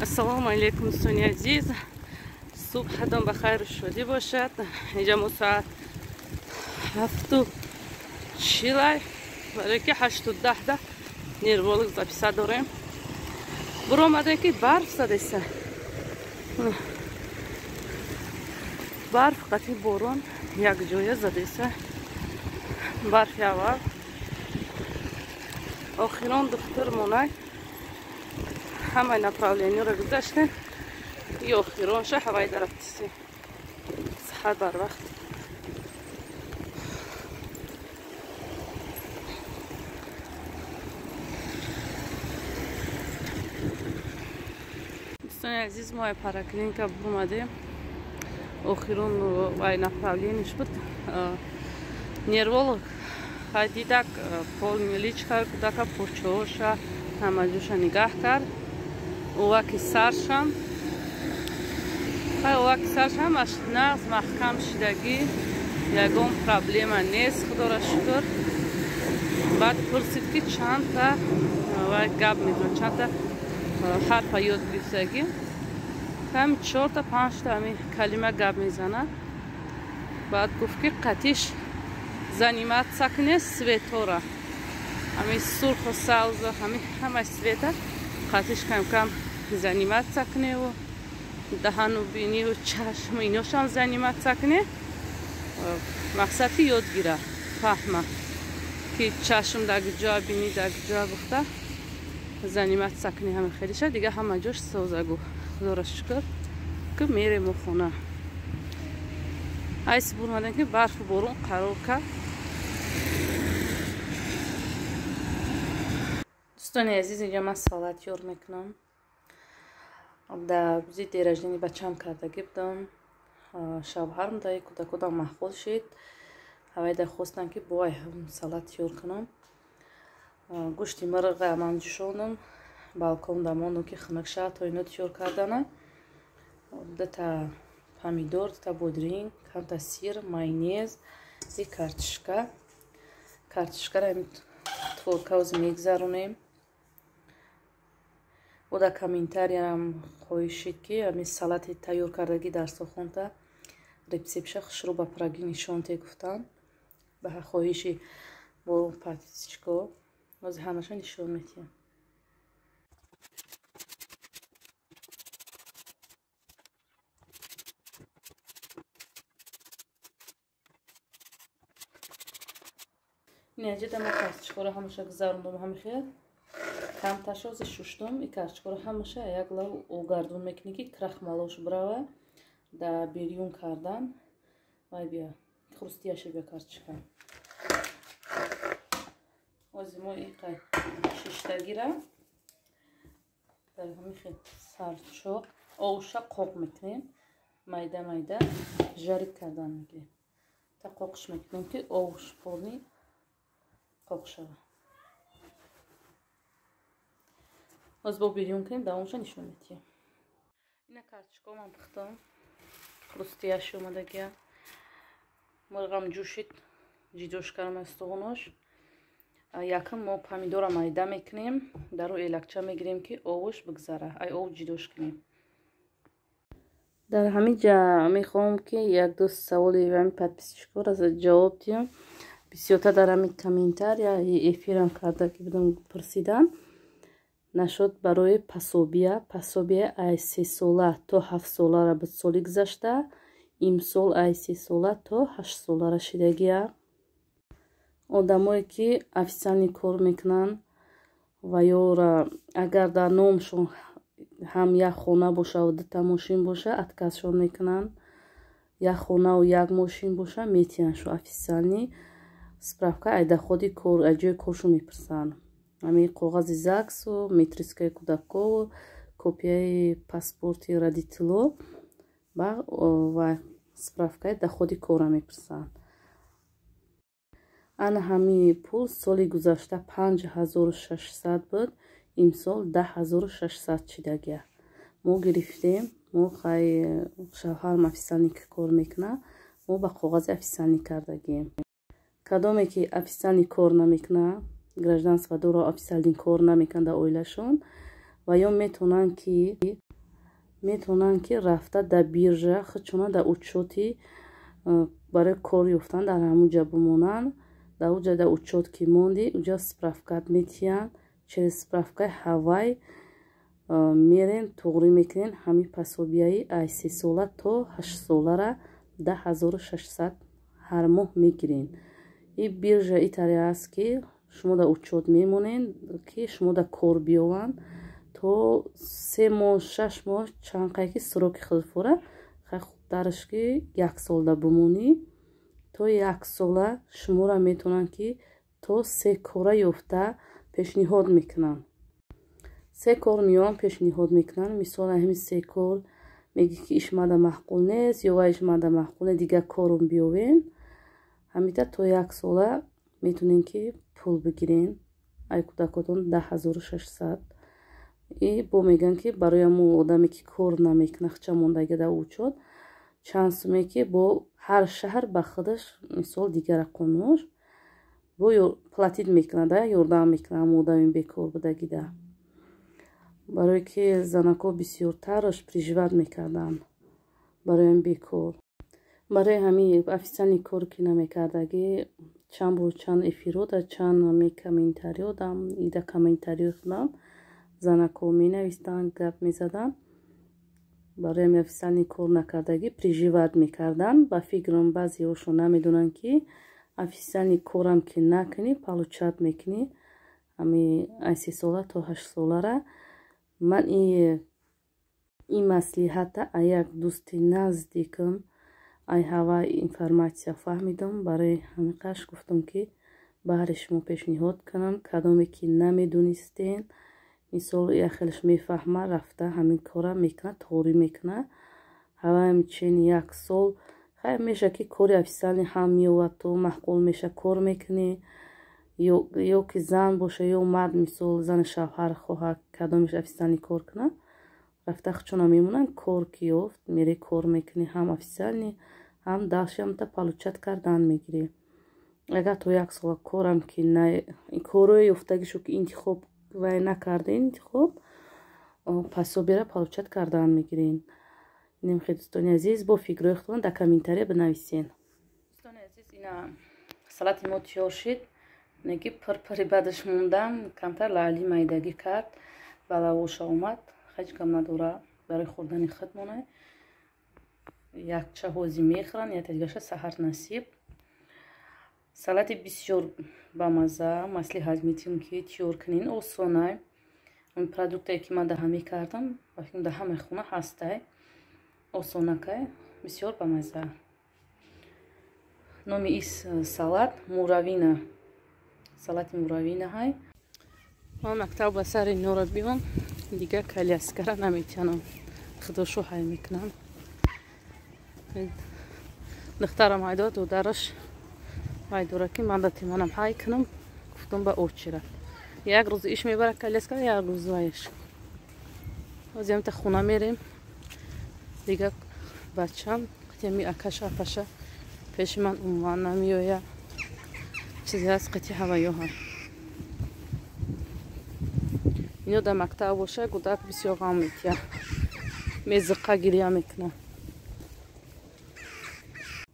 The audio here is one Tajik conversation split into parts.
Ассалому алейкум, дӯстони азиз. Субҳатон ба хайру шодӣ бошад. Инҷа мо соат 7:40, барои ки 8:10 нерволог записа дорем. Буромадем ки барф задеса. Барф қатъи борон якҷоя задеса. Барфи аввал. Охирон духтур монай. Ҳамаи направлениёро гузаштем. И охиронша ҳаваи дарафтисем. Саҳар барвақт. Дӯстони азиз, мо параклиника бурмадем. Охирон вай направлениш буд. Нерволог хай дидак полный личка кудака пурчооша ҳамаҷоша нигаҳ кард. Оваки саршам хай оваки саршам аш нағз маҳкам шидагӣ, ягон проблема нест, худоро шукр. Баъд пурсид ки чандта вай гап мезанад, чандта ҳарфа ёд гирифтагӣ. Ҳам 4-та 5-та ҳами калима гап мезанад. Баъд гуфт ки қатиш заниматься кне светора. Ҳами сурху сабзу ҳами ҳамаи света қатиш кам-кам заниматься кневу даҳану биниву чашму иношам заниматься кне. Мақсад ки ёд гира, фаҳма ки чашм дар ҷо, бини дар ҷо гуфта заниматься кне ҳама хелиша. Дига ҳама ҷош соза гуфт. Худоро шукр ки мерему хона. Айси бурмадем ки барфу борон қарор кард. Дӯстони азиз, инҷа ман салат ёр мекунам. Дар рӯзи день рождения бачаам кардагӣ будам. Шавҳарам даи кӯдакодам маҳқул шид. Ҳавайда хостам ки бо салат ёр кунам. Гӯшти мирға ман ҷӯшондам. Балкон дамондам ки хунук шавад то ино тиёр кардана. Дута помидор, дута бодринг, камта сир, майонез и картишка. Картишкаро ҳамин творкаузи мегзаронем. О дар комментариям хоҳишид ки ҳамин салати тайёр кардагӣ дар сохонта рецептша хушрӯ ба пурагӣ нишон те гуфтанд. Ба хоҳиши бо подписчико ҳозир ҳамаша нишон медиҳам. Инҷа ма картишкаро ҳамаша гузарондам ҳамин хел. Камташози шуштум, и картишкаро ҳамаша як лав огардун мекунӣ ки крахмалош бирава. Дар бирён кардан вай бия хрустияша бия картишка. Ҳозир мо иқай шиштагира дар ҳамин хел сарчоқ овша қоқ мекунем, майда майда жарид кардан мегирем. Та қоқш мекунем ки овш полни қоқ шава. Ҳозир бо бирён кунем, давомша нишон медиҳем. Ина картишкао ман пухтам, хрустияш омадагия. Мирғам ҷӯшид, ҷидош кардам аз стуғунош. Якм мо помидора майда мекунем, дару элакча мегирем ки овуш бигзара, ай ов ҷидош кунем. Дар ҳамин ҷа мехоҳам ки як-ду саволи ҳамин подписчикоро ҷавоб диҳам. Бисёртар дар ҳамин комментария эфирам карда ки будам пурсидам. Нашуд барои пособия, пособия ай 3 сола то 7 солара буд соли гузашта, имсол ай 3 сола то 8 солара шидагия. Одамое ки официални кор мекунанд ва ёра агар дар номшон ҳам як хона боша ва дута мошин боша, отказшон мекунанд. Як хонаву як мошин боша, метиҳанд шу официални справка ай доходи кор, ай ҷои коршон мепурсанд. Ҳамин коғази ЗАГСу, метрискаи кӯдакову, копияи паспорти родитело ва справкаи доходи корра мепурсанд. Ана ҳамин пул соли гузашта 5600 буд, имсол 10600 шидагия. Мо гирифтем, мо хай шавҳарам официални кор мекунад, мо ба коғази официални кардагием. Кадоме ки официални кор намекунад, гражданство дора, официални кор намекунад дар оилашон, ва ё метавонанд ки Метавонанд, ки рафта дар биржа худшона дар учёти барои кор ёфтан дар ҳамун ҷа бимонанд. Дар уҷа дар учёт ки монди, уҷа справкат метиҳанд. Через справкаи ҳавай мерен, туғрӣ мекунен. Ҳамин пособияи ай 3 сола то 8 солара 10 600 ҳар моҳ мегирен. И биржа итаре аст, ки шумо дар учёт мемонед, ки шумо дар кор биёванд то 3 моҳ, 6 моҳ, чанд қай ки сроки худфора. Хай, хубтараш, ки як солда бимонӣ. То як сола шуморо метавонанд, ки то се кора ёфта пешниҳод мекунанд. Се кор меён, пешниҳод мекунанд. Мисол, ҳамин се кор мегӣ, ки иш мада маъқул нест ё вай иш мада маъқул нест, дигар корум биёвен. Ҳамита то як сола метавонем, ки пул бигирен ай кӯдакотон 10 600. И бо мегӯянд, ки барои ҳамун одаме, ки кор намекунад, хча мондага дар учёт, чанд суме, ки бо ҳар шаҳр ба худаш, мисол, дигара қонунош бо платить мекунада, ёрдам мекунад ҳамун одами бекор будагида, барое ки занако бисёртараш приживать мекарданд барои ҳамин бекор, барои ҳамин официальный кор ки намекардагӣ. Чанд бор, чанд эфирҳо да, чанд ҳами комментариҳо дам, ида комментариҳои худам занако менавистанд, гап мезаданд. Барои ҳамин официальный кор накардагӣ приживать мекарданд. Ба фикрам, баъзеҳошон намедонанд, ки официальный корам ки накунӣ, получать мекунӣ ҳами ай 3 сола то 8 солара. Ман ин маслиҳата а як дӯсти наздикам ай ҳава информация фаҳмидам. Барои ҳамин қаш гуфтам, ки баҳри шумо пешниҳод кунам, кадоме ки намедонистен. Мисол, яхелаш мефаҳма, рафта ҳамин кора мекунад, тоғрӣ мекунад. Ҳаваям чин як сол хайр меша, ки кори официальный ҳам меовад, то маъқул меша, кор мекунӣ, ё ки зан боша ё мард, мисол, зани шавҳар хоҳад, кадомеш официальный кор кунад, рафта хучона мемонанд. Кор ки ёфт, мере, кор мекунӣ, ҳам официальный, ҳам дальше ҳамта получать кардан мегирӣ. Агар то як сола корам ки корое ёфтагишу ки интихоб вай накарда, интихоб, пособияра получать кардан мегирен. Инем хел, дӯстони азиз, бо фикрҳои худтон дар комментария бинависен. Дӯстони азиз, ина салати мо тиёр шид. Неки пирпири бадаш мондам, камтар лаъли майдагӣ кард, балавоша омад. Ҳеҷ гам надора, барои хӯрдани худ монай. Якча ҳози мехӯранд, якта дигаша саҳар насиб. Салати бисёр бамазза, маслиҳат метиҳем, ки тиёр кунин, осонай. Продуктае, ки ман даҳа мекардам, ба фикрам, дар ҳамаи хона ҳастай. Осонакай, бисёр бамазза. Номи ис салат муравина, салати муравина ҳай. Ман мактаб ба сари нора биём, дигар коляскара наметиянам, худошу ҳай мекунам. Духтарам ҳайдод, додараш вай дора, ки ман дати манам ҳай кунам. Гуфтам, ба очира як рӯз иш мебара коляска, як рӯз вайш. Ҳозиамта хона мерем. Дигар бачам қитями акаша, апаша пеши ман умуман намеоя. Чизе ҳаст, қити ҳаваёҳа. Ино дар мактаб боша, гудак бисёр ғам метия, мезиқа, гиря мекунад.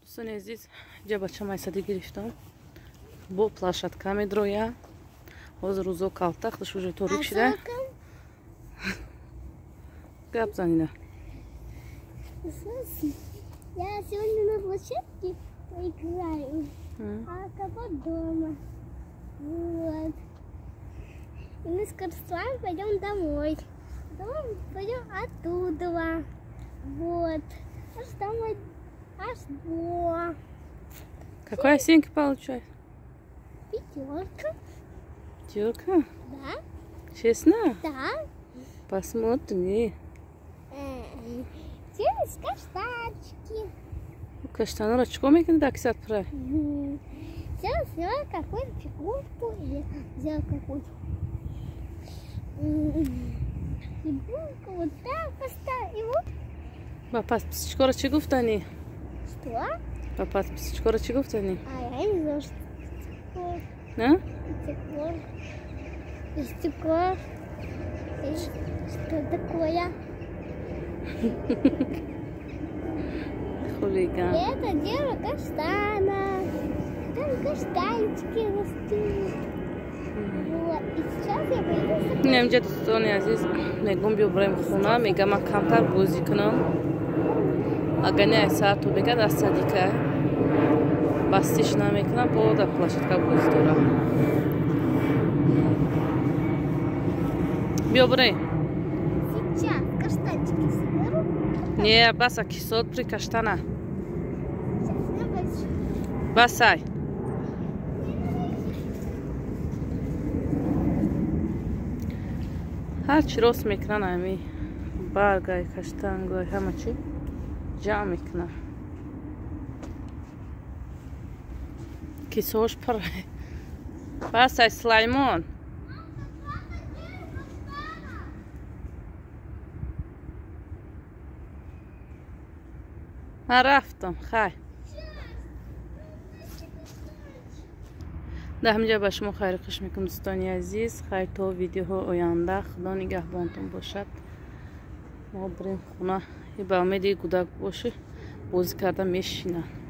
Дӯстони азиз, ҷа бача майсадӣ гирифтам, бо площадка медроя. Ҳозир рӯзо калта, худаш уже торик шида. Гап занина. Я сегодня на площадке поиграю, а кого дома. Вот. И мы скоро с вами пойдем домой. Потом пойдем оттуда. Вот. Аж домой, аж до. Какой оценки получай? Пятерка. Пятерка? Да. Честно? Да. Посмотри. Через каштанчики. Каштанро чико мекунӣ дар кисат пура? Сейчас взяла какую-то фигурку или взяла какую-то фигурку, вот так поставила. Ба подписчикоро чӣ гуфтанӣ? Что? Ба подписчикоро чӣ гуфтанӣ? А я не знаю, что такое. А? Стекло. Стекло. Что такое? Хулиган. Это дерево каштана. Там каштанчики растут. Вот. И сейчас я пойду. Инамҷа, дӯстони азиз, мегум, биё бираем хона. Мега, ман камтар бозӣ кунам. Агар не, ай саату бегад аз садика бастиш намекунам, бо дар площадка бозӣ дорам. Биё бираем. Сейчас каштанчики соберу. Не, баса, кисот при каштана. Сейчас я больше. Басай. Ҳарчи рост мекунан, ами баргай каштангой, ҳама чи ҷамъ мекунам, кисош пур. Басай, Сулаймон. Ман рафтам, хай. Дар ҳаминҷа ба шумо хайру хуш мекунам, дӯстони азиз. Хайр, то видеоҳои оянда, худо нигаҳбонтон бошад. Мо бирем хона, ба умеди гудак боши, бозӣ карда мешинанд.